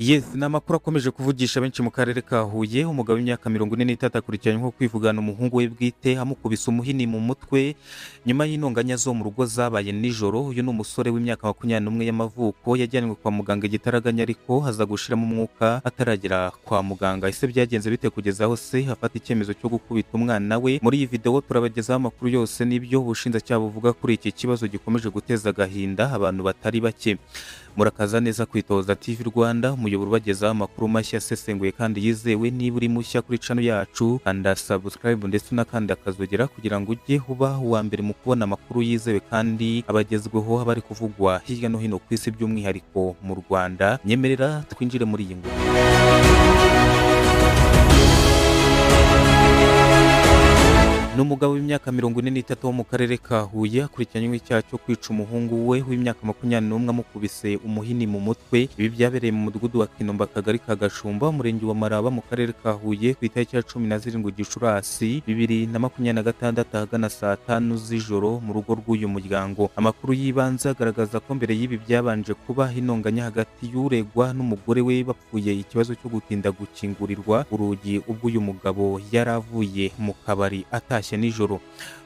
Yes, ni amakuru akomeje kuvugisha benshi mu karere ka Huye. Umugabo w'imyaka 43 akurikiranyweho kwivugana umuhungu we bwite amukubise umuhini mu mutwe nyuma y'intonganya zo mu rugo zabaye nijoro. Uyu ni umusore w'imyaka 21 y'amavuko, yajyanywe kwa muganga igitaraganya ariko aza gushiramo umwuka ataragera kwa muganga. Ese byagenze bite kugeza aho se afata icyemezo cyo gukubita umwana we? Muri iyi video turabagezaho amakuru yose n'ibyo ubushinjacyaha buvuga kuri iki kibazo gikomeje guteza agahinda abantu batari bake. Murakaza neza ku Itohoza TV Rwanda, umuyoboro ubagezaho amakuru mashya asesenguye kandi yizewe. Niba uri mushya kuri channel yacu, kanda subscribe ndetse unakanda akazogera kugira ngo ujye uba uwa mbere mu kubona amakuru yizewe kandi abagezweho aba ari kuvugwa hirya no hino ku isi, by'umwihariko mu Rwanda. Nyemerera twinjire muri iyi nkuru. Ni umugabo w'imyaka 43 wo mu karere ka Huye akurikiranyweho icyaha cyo kwica umuhungu we w'imyaka 21 amukubise umuhini mu mutwe. Ibi byabereye mu mudugudu wa Kinombe, akagari ka Gashumba, umurenge wa Maraba mu karere ka Huye ku itariki ya 17 Gicurasi 2026 ahagana saa 5 z'ijoro mu rugo rw'uyu muryango. Amakuru y'ibanze agaragaza ko mbere y'ibi byabanje kuba intonganya hagati y'uregwa n'umugore we bapfuye ikibazo cyo gutinda gukingurirwa urugi ubwo uyu mugabo yari avuye mu kabari atashye nijoro.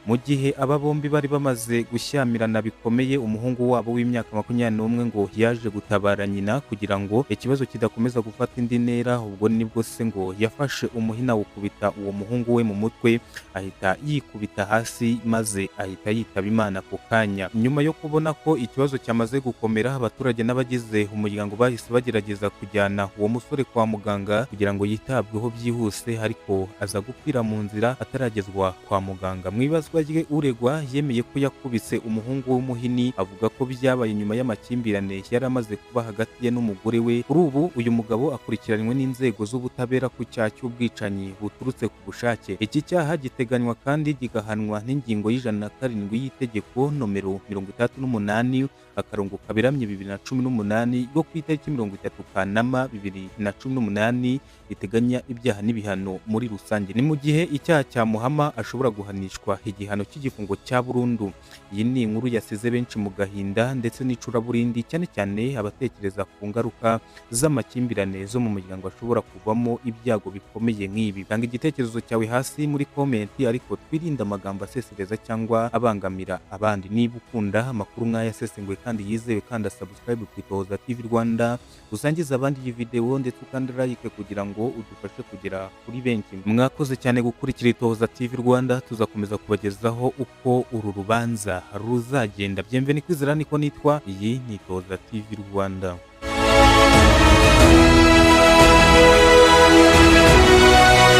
Mu gihe aba bombi bari bamaze gushyamirana bikomeye, umuhungu wabo w'imyaka 21 ngo yaje gutabara nyina kugira ngo ikibazo kidakomeza gufata indi ntera. Ubwo nibwo se ngo yafashe umuhini awukubita uwo muhungu we mu mutwe, ahita yikubita hasi maze ahita yitaba Imana ako kanya. Nyuma yo kubona ko ikibazo cyamaze gukomera, abaturage n'abagize umuryango bahise bagerageza kujyana uwo musore kwa muganga kugira ngo yitabweho byihuse, ariko aza gupfira mu nzira ataragezwa kwa muganga. Mu ibazwa rye, uregwa yemeye ko yakubise umuhungu w'umuhini, avuga ko byabaye nyuma y'amakimbirane yari amaze kuba hagati ye n'umugore we. Kuri ubu uyu mugabo akurikiranywe n'inzego z'ubutabera ku cyaha cy'ubwicanyi buturutse ku bushake. Iki cyaha giteganywa kandi gigahanwa n'ingingo y'107 y'itegeko nomero 68 akarongo kaberamye 2018 ryo ku itariki 30 Kanama 2018 riteganya ibyaha n'ibihano muri rusange. Ni mu gihe icyaha cya muhama ashobora guhanishwa igihano cy'igifungo cya burundu. Iyi ni inkuru yasize benshi mu gahinda ndetse n'icuraburindi, cyane cyane abatekereza ku ngaruka z'amakimbirane zo mu muryango ashobora kuvamo ibyago bikomeye nk'ibi. Tanga igitekerezo cyawe hasi muri komenti, ariko twirinde amagambo asesereza cyangwa abangamira abandi. Niba ukunda amakuru nk'aya asesenguye kandi yizewe, kanda subscribe ku Itohoza TV Rwanda, usangize abandi iyi video ndetse ukanda like kugira ngo udufashe kugera kuri benshi. Mwakoze cyane gukurikira Itohoza TV Rwanda, tuzakomeza kubagezaho uko uru rubanza ruzagenda. Byemve ni Kwizera niko nitwa, iyi ni Itohoza TV Rwanda.